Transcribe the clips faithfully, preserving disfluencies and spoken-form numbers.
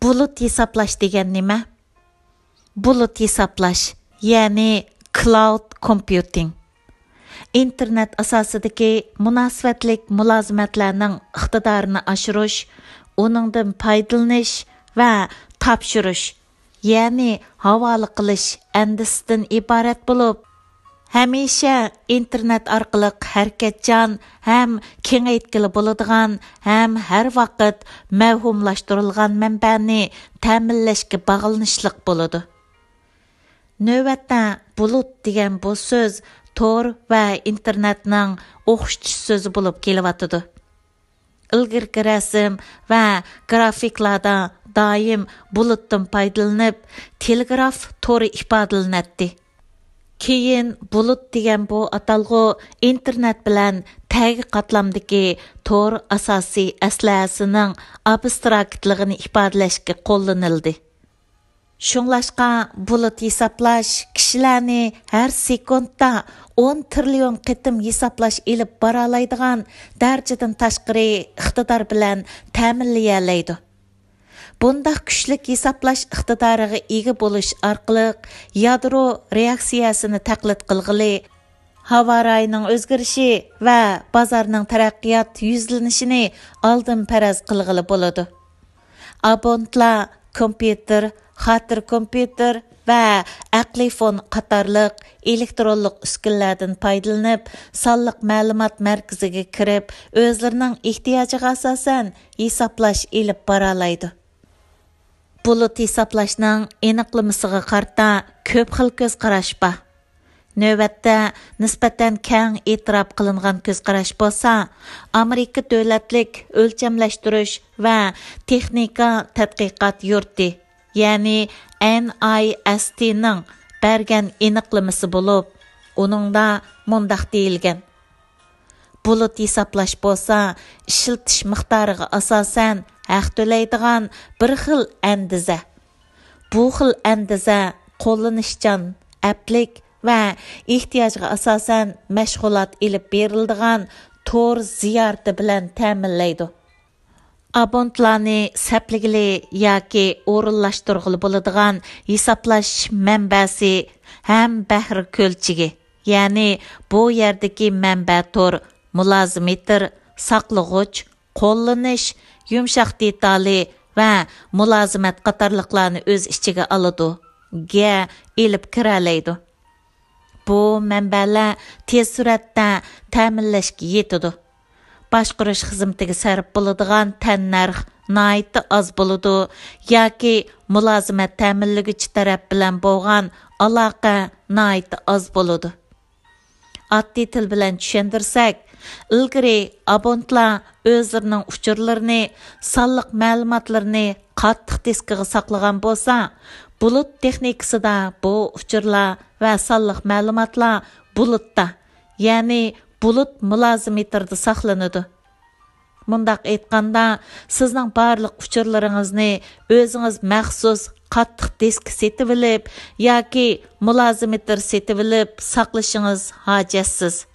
بۇلۇت ھېسابلاش دېگەن نېمە؟ بۇلۇت ھېسابلاش، يەنى كلاود كومپيۇتىڭ، ئىنتېرنېت ئاساسىدىكى مۇناسىۋەتلىك مۇلازىمەتلەرنىڭ ئىقتىدارىنى ئاشۇرۇش، ئۇنىڭدىن پايدىلىنىش ۋە تاپشۇرۇش، يەنى ھاۋالە قىلىش ئەندىزىسىدىن ئىبارەت بولۇپ، ھەمىشە ئىنتېرنېت ئارقىلىق ھەرىكەتچان ھەم كېڭەيتكىلى بولىدىغان ھەم ھەر ۋاقىت مەۋھۇملاشتۇرۇلغان مەنبەنى تەمىنلەشكە باغلىنىشلىق بولىدۇ. نۆۋەتتە بۇلۇت دېگەن بۇ سۆز تور ۋە ئىنتېرنېتنىڭ ئوخشىتىش سۆزى بولۇپ كېلىۋاتىدۇ. ئىلگىرىكى رەسىم ۋە گرافىكلاردا دائىم بۇلۇتتىن پايدىلىنىپ، تېلېگراف تورى ئىپادىلىنەتتى. كېيىن بۇلۇت دېگەن بۇ ئاتالغۇ ئىنتېرنېت بىلەن تەگە قاتلامدىكى تور ئاساسىي ئەسلىھەسىنىڭ ئابستراكتلىقىنى ئىپادىلەشكە قوللىنىلدى. شۇڭلاشقا بۇلۇت ھېسابلاش كىشىلەرنى ھەر سېكۇنتتا ئون تىرىليون قېتىم ھېسابلاش ئېلىپ بارالايدىغان دەرىجىدىن تاشقىرى ئىقتىدار بىلەن تەمىنلىيەلەيدۇ. بۇنداق كۈچلۈك ھېسابلاش ئىقتىدارىغا ئىگە بولۇش ئارقىلىق يادرو رېئاكسىيەسىنى تەقلىد قىلغىلى، ھاۋا رايىنىڭ ئۆزگىرىشى ۋە بازارنىڭ تەرەققىيات يۈزلىنىشىنى ئالدىن پەرەز قىلغىلى بولىدۇ. ئابونتلار كومپيۇتېر، خاتىرە كومپيۇتېر ۋە ئەقلىي فون قاتارلىق ئېلېكترونلۇق ئۈسكۈنىلەردىن پايدىلىنىپ، سانلىق مەلۇمات مەركىزىگە كىرىپ، ئۆزلىرىنىڭ ئېھتىياجىغا ئاساسەن ھېسابلاش ئېلىپ بارالايدۇ. بۇلۇت ھېسابلاشنىڭ ئېنىقلىمىسىغا قارىتا كۆپ خىل كۆز قاراش بار. نۆۋەتتە نىسبەتەن كەڭ ئېتىراپ قىلىنغان كۆز قاراش بولسا، ئامېرىكا دۆلەتلىك ئۆلچەملەشتۈرۈش ۋە تېخنىكا تەتقىقات يۇرتى، يەنى ئېن ئاي ئېس تى نىڭ بەرگەن ئېنىقلىمىسى بولۇپ، ئۇنىڭدا مۇنداق دېيىلگەن: بۇلۇت ھېسابلاش بولسا ئىشلىتىش مىقدارىغا ئاساسەن ھەق تۆلەيدىغان بىر خىل ئەندىزە. بۇ خىل ئەندىزە قوللىنىشچان، ئەپلىك ۋە ئېھتىياجغا ئاساسەن مەشغۇلات ئېلىپ بېرىلىدىغان تور زىيارىتى بىلەن تەمىنلەيدۇ. ئابونتلارنى سەپلىگىلى ياكى ئورۇنلاشتۇرغىلى بولىدىغان ھېسابلاش مەنبەسى ھەم بەھرە كۆلچىكى، يەنى بۇ يەردىكى مەنبە تور، مۇلازىمېتىر، ساقلىغۇچ، قوللىنىش، يۇمشاق دېتالى ۋە مۇلازىمەت قاتارلىقلارنى ئۆز ئىچىگە ئالىدۇ، گە ئېلىپ كىرەلەيدۇ. بۇ مەنبەلەر تېز سۈرئەتتە تەمىنلەشكە يېتىدۇ. باشقۇرۇش خىزمىتىگە سەرپ بولىدىغان تەننەرخ ناھايىتى ئاز بولىدۇ ياكى مۇلازىمەت تەمىنلىگۈچى تەرەپ بىلەن بولغان ئالاقە ناھايىتى ئاز بولىدۇ. ئاددىي تىل بىلەن چۈشەندۈرسەك، ئىلگىرى ئابونتلار ئۆزلىرىنىڭ ئۇچۇرلىرىنى، سانلىق مەلۇماتلىرىنى قاتتىق دىسكىغا ساقلىغان بولسا، بۇلۇت تېخنىكىسىدا بۇ ئۇچۇرلار ۋە سانلىق مەلۇماتلار بۇلۇتتا، يەنى بۇلۇت مۇلازىمېتىردا ساقلىنىدۇ. مۇنداق ئېيتقاندا، سىزنىڭ بارلىق ئۇچۇرلىرىڭىزنى ئۆزىڭىز مەخسۇس قاتتىق دىسك سېتىۋېلىپ ياكى مۇلازىمېتىر سېتىۋېلىپ ساقلىشىڭىز ھاجەتسىز.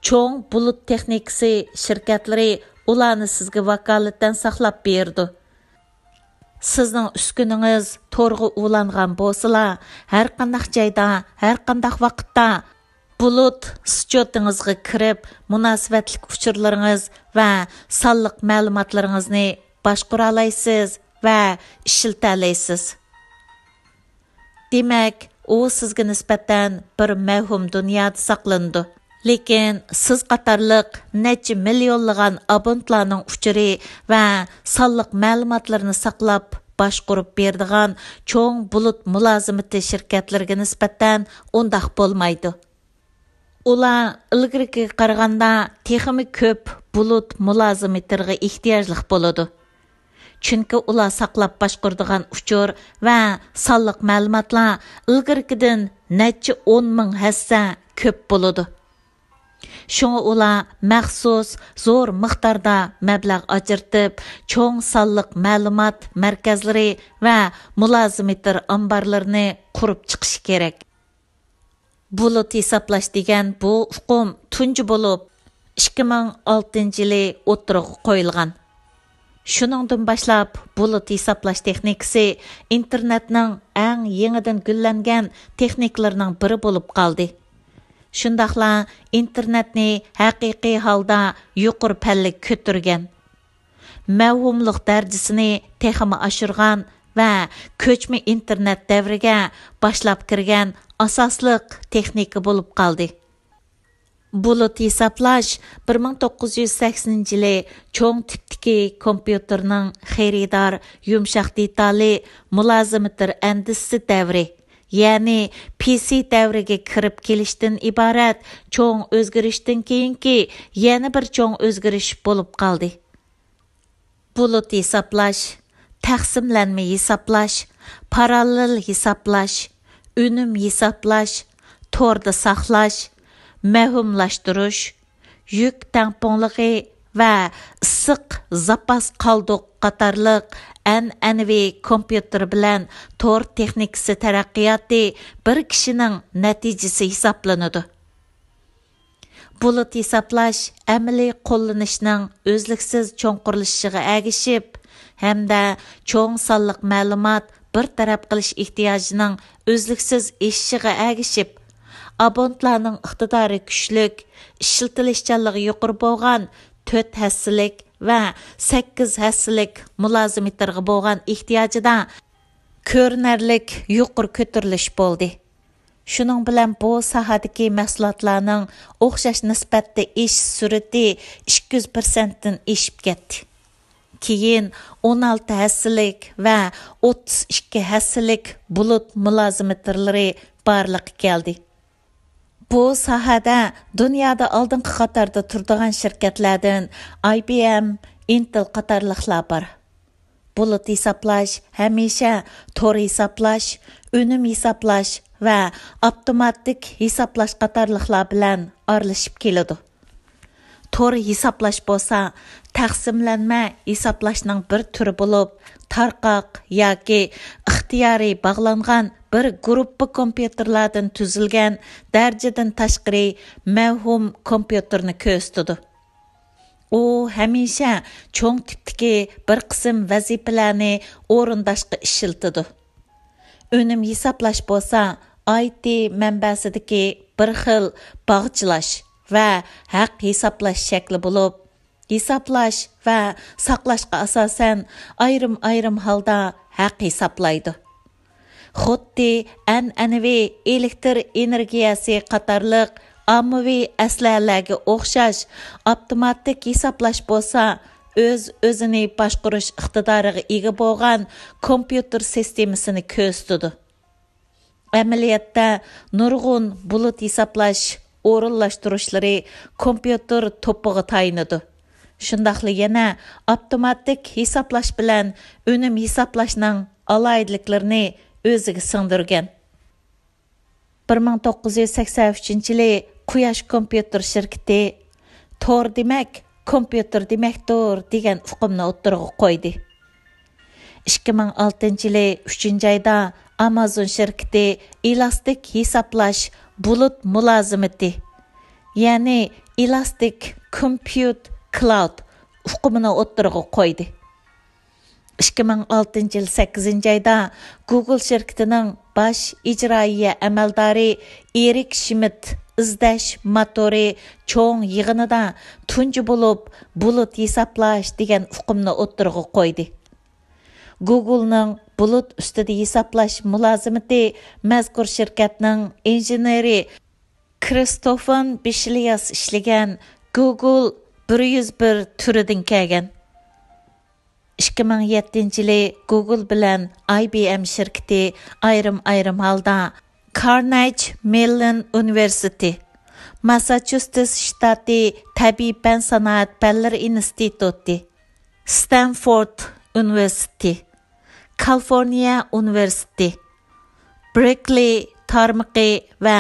چوڭ بۇلۇت تېخنىكىسى شىركەتلىرى ئۇلارنى سىزگە ۋاكالىتەن ساقلاپ بېرىدۇ. سىزنىڭ ئۈسكۈنىڭىز تورغا ئۇلانغان بولسىلا، ھەرقانداق جايدا، ھەرقانداق ۋاقىتتا بۇلۇت سچوتىڭىزغا كىرىپ، مۇناسىۋەتلىك ئۇچۇرلىرىڭىز ۋە سانلىق مەلۇماتلىرىڭىزنى باشقۇرالايسىز ۋە ئىشلىتەلەيسىز. دېمەك، ئۇ سىزگە نىسبەتەن بىر مەۋھۇم دۇنيادا ساقلىنىدۇ. لېكىن سىز قاتارلىق نەچچە مىليونلىغان ئابونتلارنىڭ ئۇچۇرى ۋە سانلىق مەلۇماتلىرىنى ساقلاپ، باشقۇرۇپ بېرىدىغان چوڭ بۇلۇت مۇلازىمىتى شىركەتلىرىگە نىسبەتەن ئۇنداق بولمايدۇ. ئۇلار ئىلگىرىكىگە قارىغاندا تېخىمۇ كۆپ بۇلۇت مۇلازىمېتىرغا ئېھتىياجلىق بولىدۇ. چۈنكى ئۇلار ساقلاپ باشقۇرىدىغان ئۇچۇر ۋە سانلىق مەلۇماتلار ئىلگىرىكىدىن نەچچە ئون مىڭ ھەسسە كۆپ بولىدۇ. شۇڭا ئۇلار مەخسۇس زور مىقداردا مەبلەغ ئاجرىتىپ، چوڭ سانلىق مەلۇمات مەركەزلىرى ۋە مۇلازىمېتىر ئامبارلىرىنى قۇرۇپ چىقىشى كېرەك. بۇلۇت ھېسابلاش دېگەن بۇ ئۇقۇم تۇنجى بولۇپ ئىككى مىڭ ئالتىنچى يىلى ئوتتۇرىغا قويۇلغان. شۇنىڭدىن باشلاپ، بۇلۇت ھېسابلاش تېخنىكىسى ئىنتېرنېتنىڭ ئەڭ يېڭىدىن گۈللەنگەن تېخنىكىلىرىنىڭ بىرى بولۇپ قالدى. شۇنداقلا ئىنتېرنېتنى ھەقىقىي ھالدا يۇقىرى پەللىگە كۆتۈرگەن، مەۋھۇملۇق دەرىجىسىنى تېخىمۇ ئاشۇرغان ۋە كۆچمە ئىنتېرنېت دەۋرىگە باشلاپ كىرگەن ئاساسلىق تېخنىكا بولۇپ قالدى. بۇلۇت ھېسابلاش بىر مىڭ توققۇز يۈز سەكسىنىنچى يىلى چوڭ تىپتىكى كومپيۇتېرنىڭ خېرىدار يۇمشاق دېتالى مۇلازىمېتىر ئەندىزىسى دەۋرى، يەنى پى سى دەۋرىگە كىرىپ كېلىشتىن ئىبارەت چوڭ ئۆزگىرىشتىن كېيىنكى يەنە بىر چوڭ ئۆزگىرىش بولۇپ قالدى. بۇلۇت ھېسابلاش، تەقسىملەنمە ھېسابلاش، پاراللېل ھېسابلاش، ئۈنۈم ھېسابلاش، توردا ساقلاش، مەۋھۇملاشتۇرۇش، يۈك تەڭپۇڭلۇقى ۋە ئىسسىق زاپاس قالدۇق قاتارلىق ئەنئەنىۋى كومپيۇتېر بىلەن تور تېخنىكىسى تەرەققىياتى بىر كىشىنىڭ نەتىجىسى ھېسابلىنىدۇ. بۇلۇت ھېسابلاش ئەمەلىي قوللىنىشنىڭ ئۈزلۈكسىز چوڭقۇرلىشىشىغا ئەگىشىپ ھەمدە چوڭ سانلىق مەلۇمات بىر تەرەپ قىلىش ئېھتىياجىنىڭ ئۈزلۈكسىز ئېشىشىغا ئەگىشىپ، ئابونتلارنىڭ ئىقتىدارى كۈچلۈك، ئىشلىتىلىشچانلىقى يۇقىرى بولغان تۆت ھەسسىلىك ۋە سەككىز ھەسسىلىك مۇلازىمېتىرغا بولغان ئېھتىياجىدا كۆرۈنەرلىك يۇقىرى كۆتۈرۈلۈش بولدى. شۇنىڭ بىلەن بۇ ساھەدىكى مەھسۇلاتلارنىڭ ئوخشاش نىسبەتتە ئېشىش سۈرئىتى ئىككى يۈز پىرسەنتتىن ئېشىپ كەتتى. كېيىن ئون ئالتە ھەسسىلىك ۋە ئوتتۇز ئىككى ھەسسىلىك بۇلۇت مۇلازىمېتىرلىرى بارلىققا كەلدى. بۇ ساھەدە دۇنيادا ئالدىنقى قاتاردا تۇرىدىغان شىركەتلەردىن ئاي بى ئېم، ئىنتېل قاتارلىقلار بار. بۇلۇت ھېسابلاش ھەمىشە تور ھېسابلاش، ئۈنۈم ھېسابلاش ۋە ئاپتوماتىك ھېسابلاش قاتارلىقلار بىلەن ئارىلىشىپ كېلىدۇ. تور ھېسابلاش بولسا تەقسىملەنمە ھېسابلاشنىڭ بىر تۈرى بولۇپ، تارقاق ياكى ئىختىيارىي باغلانغان بىر گۇرۇپپا كومپيۇتېرلاردىن تۈزۈلگەن دەرىجىدىن تاشقىرى مەۋھۇم كومپيۇتېرنى كۆرسىتىدۇ. ئۇ ھەمىشە چوڭ تىپتىكى بىر قىسىم ۋەزىپىلەرنى ئورۇنداشقا ئىشلىتىدۇ. ئۈنۈم ھېسابلاش بولسا ئاي تى مەنبەسىدىكى بىر خىل باغچىلاش ۋە ھەق ھېسابلاش شەكلى بولۇپ، ھېسابلاش ۋە ساقلاشقا ئاساسەن ئايرىم-ئايرىم ھالدا ھەق ھېسابلايدۇ. خۇددى ئەنئەنىۋى ئېلېكتر ئېنېرگىيەسى قاتارلىق ئاممىۋى ئەسلىھەلەرگە ئوخشاش، ئاپتوماتىك ھېسابلاش بولسا ئۆز-ئۆزىنى باشقۇرۇش ئىقتىدارىغا ئىگە بولغان كومپيۇتېر سىستېمىسىنى كۆرسىتىدۇ. ئەمەلىيەتتە، نۇرغۇن بۇلۇت ھېسابلاش ئورۇنلاشتۇرۇشلىرى كومپيۇتېر توپىغا تايىنىدۇ. شۇنداقلا يەنە ئاپتوماتىك ھېسابلاش بىلەن ئۈنۈم ھېسابلاشنىڭ ئالاھىدىلىكلىرىنى ئۆزىگە سىڭدۈرگەن. بىر مىڭ توققۇز يۈز سەكسەن ئۈچىنچى يىلى قۇياش كومپيۇتېر شىركىتى تور دېمەك، كومپيۇتېر دېمەكتۇر دېگەن ئۇقۇمنى ئوتتۇرىغا قويدى. ئىككى مىڭ ئالتىنچى يىلى ئۈچىنچى ئايدا ئامازون شىركىتى ئېلاستىك ھېسابلاش بۇلۇت مۇلازىمىتى، يەنى ئېلاستىك كومپيۇت كلاود ئۇقۇمىنى ئوتتۇرىغا قويدى. ئىككى مىڭ ئالتىنچى يىل سەككىزىنچى ئايدا گۇگل شىركىتىنىڭ باش ئىجرائىيە ئەمەلدارى ئېرىك شمىت ئىزدەش موتورى چوڭ يىغىنىدا تۇنجى بولۇپ بۇلۇت ھېسابلاش دېگەن ئۇقۇمنى ئوتتۇرىغا قويدى. گۇگلنىڭ بۇلۇت ئۈستىدە ھېسابلاش مۇلازىمىتى مەزكۇر شىركەتنىڭ ئىنژېنېرى كرىستوفان بىشلىياس ئىشلىگەن گۇگل بىر يۈز بىر تۈرىدىن كەلگەن. ئىككى مىڭ يەتتىنچى يىلى گۇگل بىلەن ئاي بى ئېم شىركىتى ئايرىم-ئايرىم ھالدا كارنېگى مېللون ئۇنىۋېرسىتېتى، ماسساچۇسېتس شتاتى تەبىئىي پەن سانائەت پەنلىرى ئىنستىتۇتى، ستەنفورد ئۇنىۋېرسىتېتى، كالىفورنىيە ئۇنىۋېرسىتېتى، بېركلى تارمىقى ۋە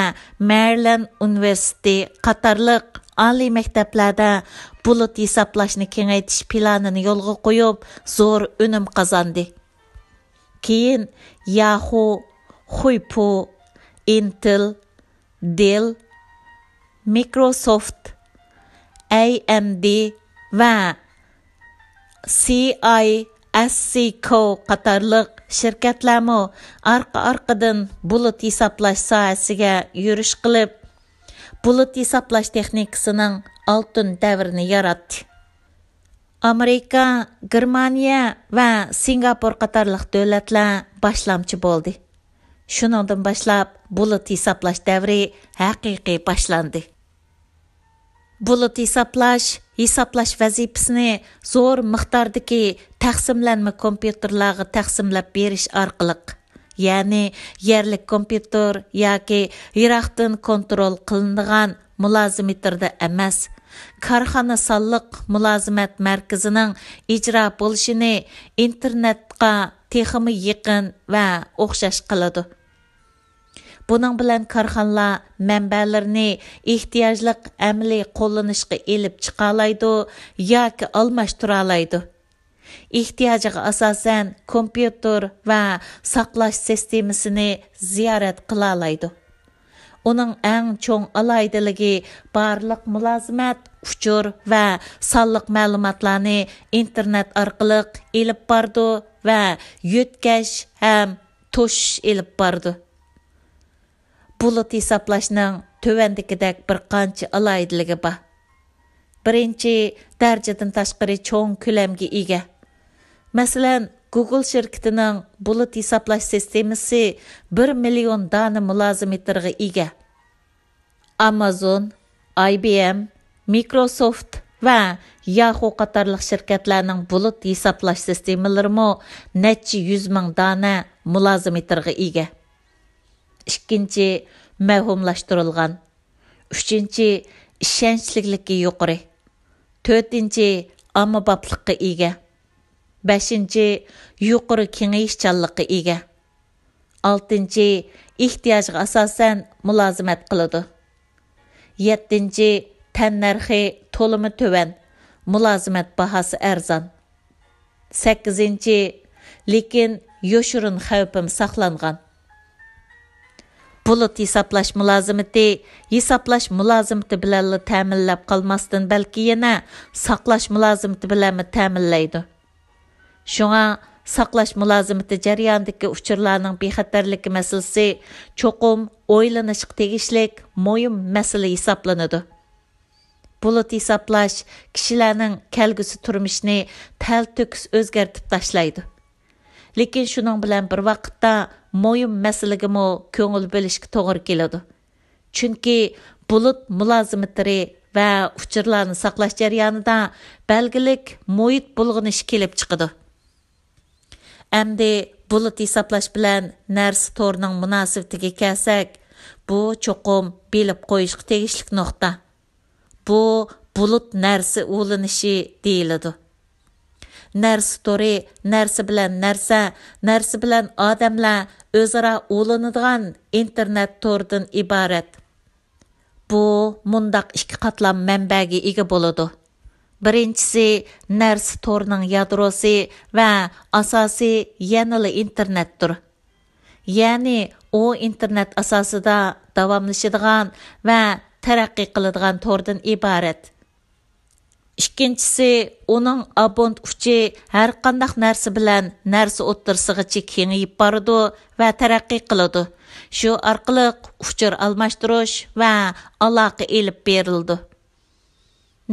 مەرىلەند ئۇنىۋېرسىتېتى قاتارلىق ئالىي مەكتەپلەردە بۇلۇت ھېسابلاشنى كېڭەيتىش پىلانىنى يولغا قويۇپ، زور ئۈنۈم قازاندى. كېيىن ياخۇ، خۇيپۇ، ئىنتېل، دېل، مىكروسوفت، ئەي ئېم دى ۋە سىئاي ئەسسىكو قاتارلىق شىركەتلەرمۇ ئارقا-ئارقىدىن بۇلۇت ھېسابلاش ساھەسىگە يۈرۈش قىلىپ، بۇلۇت ھېسابلاش تېخنىكىسىنىڭ ئالتۇن دەۋرىنى ياراتتى. ئامېرىكا، گېرمانىيە ۋە سىنگاپور قاتارلىق دۆلەتلەر باشلامچى بولدى. شۇنىڭدىن باشلاپ بۇلۇت ھېسابلاش دەۋرى ھەقىقىي باشلاندى. بۇلۇت ھېسابلاش، ھېسابلاش ۋەزىپىسىنى زور مىقداردىكى تەقسىملەنمە كومپيۇتېرلارغا تەقسىملەپ بېرىش ئارقىلىق، يەنى يەرلىك كومپيۇتېر ياكى يىراقتىن كونترول قىلىنىدىغان مۇلازىمېتىردا ئەمەس، كارخانا سانلىق مۇلازىمەت مەركىزىنىڭ ئىجرا بولۇشىنى ئىنتېرنېتقا تېخىمۇ يېقىن ۋە ئوخشاش قىلىدۇ. بۇنىڭ بىلەن كارخانىلار مەنبەلىرىنى ئېھتىياجلىق ئەمەلىي قوللىنىشقا ئېلىپ چىقالايدۇ ياكى ئالماشتۇرالايدۇ. ئېھتىياجىغا ئاساسەن كومپيۇتېر ۋە ساقلاش سىستېمىسىنى زىيارەت قىلالايدۇ. ئۇنىڭ ئەڭ چوڭ ئالاھىدىلىكى، بارلىق مۇلازىمەت، ئۇچۇر ۋە سانلىق مەلۇماتلارنى ئىنتېرنېت ئارقىلىق ئېلىپ بارىدۇ ۋە يۆتكەش ھەم توشۇش ئېلىپ بارىدۇ. بۇلۇت ھېسابلاشنىڭ تۆۋەندىكىدەك بىر قانچە ئالاھىدىلىكى بار. بىرىنچى، دەرىجىدىن تاشقىرى چوڭ كۆلەمگە ئىگە. مەسىلەن، گۇگل شىركىتىنىڭ بۇلۇت ھېسابلاش سىستېمىسى بىر مىليون دانە مۇلازىمېتىرغا ئىگە. ئامازون، ئاي بى ئېم، مىكروسوفت ۋە ياخۇ قاتارلىق شىركەتلەرنىڭ بۇلۇت ھېسابلاش سىستېمىلىرىمۇ نەچچە يۈز مىڭ دانە مۇلازىمېتىرغا ئىگە. ئىككىنچى، مەۋھۇملاشتۇرۇلغان. ئۈچىنچى، ئىشەنچلىكلىكى يۇقىرى. تۆتىنچى، ئاممىبابلىققا ئىگە. بەشىنچى، يۇقىرى كېڭىيىشچانلىققا ئىگە. ئالتىنچى، ئېھتىياجغا ئاساسەن مۇلازىمەت قىلىدۇ. يەتتىنچى، تەننەرخى تولىمۇ تۆۋەن، مۇلازىمەت باھاسى ئەرزان. سەككىزىنچى، لېكىن يوشۇرۇن خەۋپىمۇ ساقلانغان. بۇلۇت ھېسابلاش مۇلازىمىتى ھېسابلاش مۇلازىمىتى بىلەنلا تەمىنلەپ قالماستىن، بەلكى يەنە ساقلاش مۇلازىمىتى بىلەنمۇ تەمىنلەيدۇ. شۇڭا ساقلاش مۇلازىمىتى جەريانىدىكى ئۇچۇرلارنىڭ بىخەتەرلىكى مەسىلىسى چوقۇم ئويلىنىشقا تېگىشلىك مۇھىم مەسىلە ھېسابلىنىدۇ. بۇلۇت ھېسابلاش كىشىلەرنىڭ كەلگۈسى تۇرمۇشىنى تەلتۆكۈس ئۆزگەرتىپ تاشلايدۇ. لېكىن شۇنىڭ بىلەن بىر ۋاقىتتا مۇھىم مەسىلىگىمۇ كۆڭۈل بۆلۈشكە توغرا كېلىدۇ. چۈنكى بۇلۇت مۇلازىمىتىرى ۋە ئۇچۇرلارنى ساقلاش جەريانىدا بەلگىلىك مۇھىت بۇلغىنىشى كېلىپ چىقىدۇ. ئەمدى بۇلۇت ھېسابلاش بىلەن نەرسە تورىنىڭ مۇناسىۋىتىگە كەلسەك، بۇ چوقۇم بىلىپ قويۇشقا تېگىشلىك نۇقتا. بۇ بۇلۇت نەرسە ئۇلىنىشى دېيىلىدۇ. نەرسە تورى نەرسە بىلەن نەرسە، نەرسە بىلەن ئادەملەر ئۆزئارا ئۇلىنىدىغان ئىنتېرنېت تورىدىن ئىبارەت. بۇ مۇنداق ئىككى قاتلام مەنبەگە ئىگە بولىدۇ. بىرىنچىسى نەرسە تورىنىڭ يادروسى ۋە ئاساسى يەنىلا ئىنتېرنېتتۇر. يەنى ئۇ ئىنتېرنېت ئاساسىدا داۋاملىشىدىغان ۋە تەرەققىي قىلىدىغان توردىن ئىبارەت. ئىككىنچىسى، ئۇنىڭ ئابونت ئۇچى ھەرقانداق نەرسە بىلەن نەرسە ئوتتۇرىسىغىچە كېڭىيىپ بارىدۇ ۋە تەرەققىي قىلىدۇ. شۇ ئارقىلىق ئۇچۇر ئالماشتۇرۇش ۋە ئالاقە ئېلىپ بېرىلىدۇ.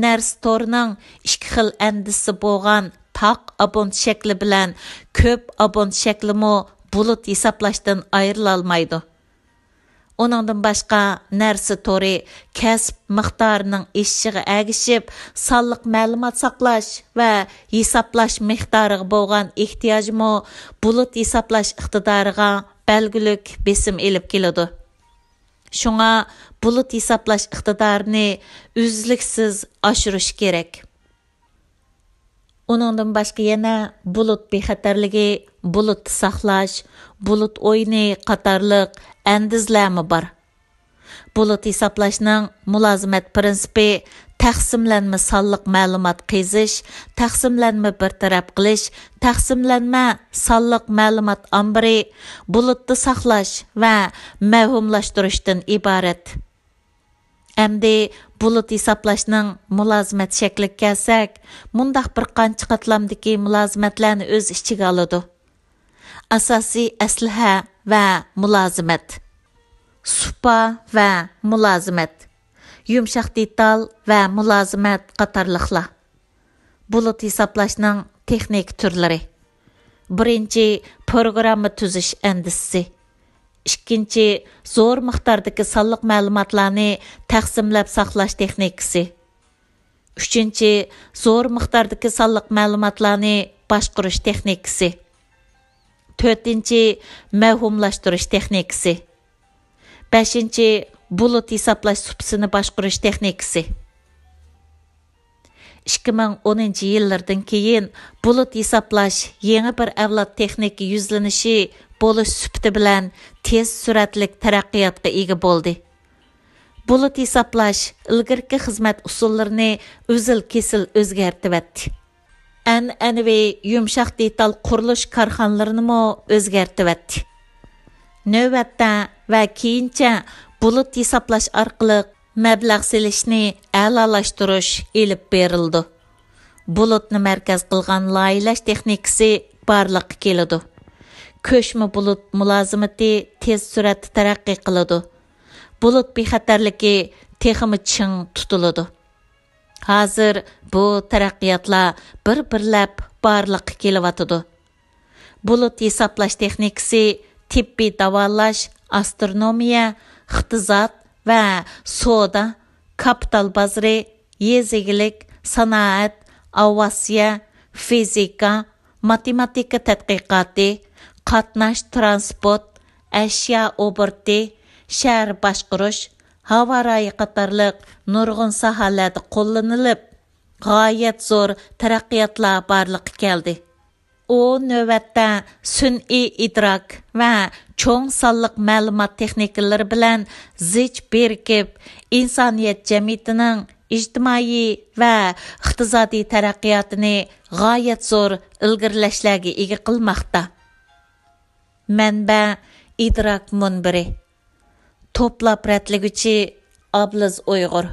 نەرسە تورىنىڭ ئىككى خىل ئەندىزىسى بولغان تاق ئابونت شەكلى بىلەن كۆپ ئابونت شەكلىمۇ بۇلۇت ھېسابلاشتىن ئايرىلالمايدۇ. ئۇنىڭدىن باشقا، نەرسە تورى كەسىپ مىقدارىنىڭ ئېشىشىغا ئەگىشىپ، سانلىق مەلۇمات ساقلاش ۋە ھېسابلاش مىقدارىغا بولغان ئېھتىياجمۇ بۇلۇت ھېسابلاش ئىقتىدارىغا بەلگىلىك بېسىم ئېلىپ كېلىدۇ. شۇڭا بۇلۇت ھېسابلاش ئىقتىدارىنى ئۈزلۈكسىز ئاشۇرۇش كېرەك. ئۇنىڭدىن باشقا يەنە بۇلۇت بىخەتەرلىكى، بۇلۇتتا ساقلاش، بۇلۇت ئويۇنى قاتارلىق ئەندىزىلەرمۇ بار. بۇلۇت ھېسابلاشنىڭ مۇلازىمەت پىرىنسىپى تەقسىملەنمە سانلىق مەلۇمات قېزىش، تەقسىملەنمە بىر تەرەپ قىلىش، تەقسىملەنمە سانلىق مەلۇمات ئامبىرى، بۇلۇتتا ساقلاش ۋە مەۋھۇملاشتۇرۇشتىن ئىبارەت. ئەمدى بۇلۇت ھېسابلاشنىڭ مۇلازىمەت شەكلىگە كەلسەك، مۇنداق بىر قانچە قاتلامدىكى مۇلازىمەتلەرنى ئۆز ئىچىگە ئالىدۇ. ئاساسىي ئەسلىھە ۋە مۇلازىمەت، سۇپا ۋە مۇلازىمەت، يۇمشاق دېتال ۋە مۇلازىمەت قاتارلىقلار. بۇلۇت ھېسابلاشنىڭ تېخنىكا تۈرلىرى. بىرىنچى، پروگرامما تۈزۈش ئەندىزىسى. ئىككىنچى، زور مىقداردىكى سانلىق مەلۇماتلارنى تەقسىملەپ ساقلاش تېخنىكىسى. ئۈچىنچى، زور مىقداردىكى سانلىق مەلۇماتلارنى باشقۇرۇش تېخنىكىسى. تۆتىنچى، مەۋھۇملاشتۇرۇش تېخنىكىسى. بەشىنچى، بۇلۇت ھېسابلاش سۇپىسىنى باشقۇرۇش تېخنىكىسى. ئىككى مىڭ ئونىنچى يىللىرىدىن كېيىن، بۇلۇت ھېسابلاش يېڭى بىر ئەۋلاد تېخنىكا يۈزلىنىشى بولۇش سۈپىتى بىلەن تېز سۈرئەتلىك تەرەققىياتقا ئىگە بولدى. بۇلۇت ھېسابلاش ئىلگىرىكى خىزمەت ئۇسۇللىرىنى ئۈزۈل-كېسىل ئۆزگەرتىۋەتتى. ئەنئەنىۋى يۇمشاق دېتال قۇرۇلۇش كارخانىلىرىنىمۇ ئۆزگەرتىۋەتتى. نۆۋەتتە ۋە كېيىنچە بۇلۇت ھېسابلاش ئارقىلىق مەبلەغ سېلىشنى ئەلالاشتۇرۇش ئېلىپ بېرىلىدۇ. بۇلۇتنى مەركەز قىلغان لايىھەلەش تېخنىكىسى بارلىققا كېلىدۇ. كۆچمە بۇلۇت مۇلازىمىتى تېز سۈرئەتتە تەرەققىي قىلىدۇ. بۇلۇت بىخەتەرلىكى تېخىمۇ چىڭ تۇتۇلىدۇ. ھازىر بۇ تەرەققىياتلار بىر-بىرلەپ بارلىققا كېلىۋاتىدۇ. بۇلۇت ھېسابلاش تېخنىكىسى تېببىي داۋالاش، ئاسترونومىيە، ئىقتىساد ۋە سودا، كاپىتال بازىرى، يېزا ئىگىلىك، سانائەت، ئاۋىئاتسىيە، فىزىكا، ماتېماتىكا تەتقىقاتى، قاتناش، تىرانسپورت، ئەشيا ئوبوروتى، شەھەر باشقۇرۇش، ھاۋا رايى قاتارلىق نۇرغۇن ساھەلەردە قوللىنىلىپ، غايەت زور تەرەققىياتلار بارلىققا كەلدى. ئۇ نۆۋەتتە سۈنئىي ئىدراك ۋە چوڭ سانلىق مەلۇمات تېخنىكىلىرى بىلەن زىچ بىرىكىپ، ئىنسانىيەت جەمئىيىتىنىڭ ئىجتىمائىي ۋە ئىقتىسادىي تەرەققىياتىنى غايەت زور ئىلگىرىلەشلەرگە ئىگە قىلماقتا. مەنبە: ئىدراك مۇنبىرى. توپلاپ رەتلىگۈچى: ئابلىز ئۇيغۇر.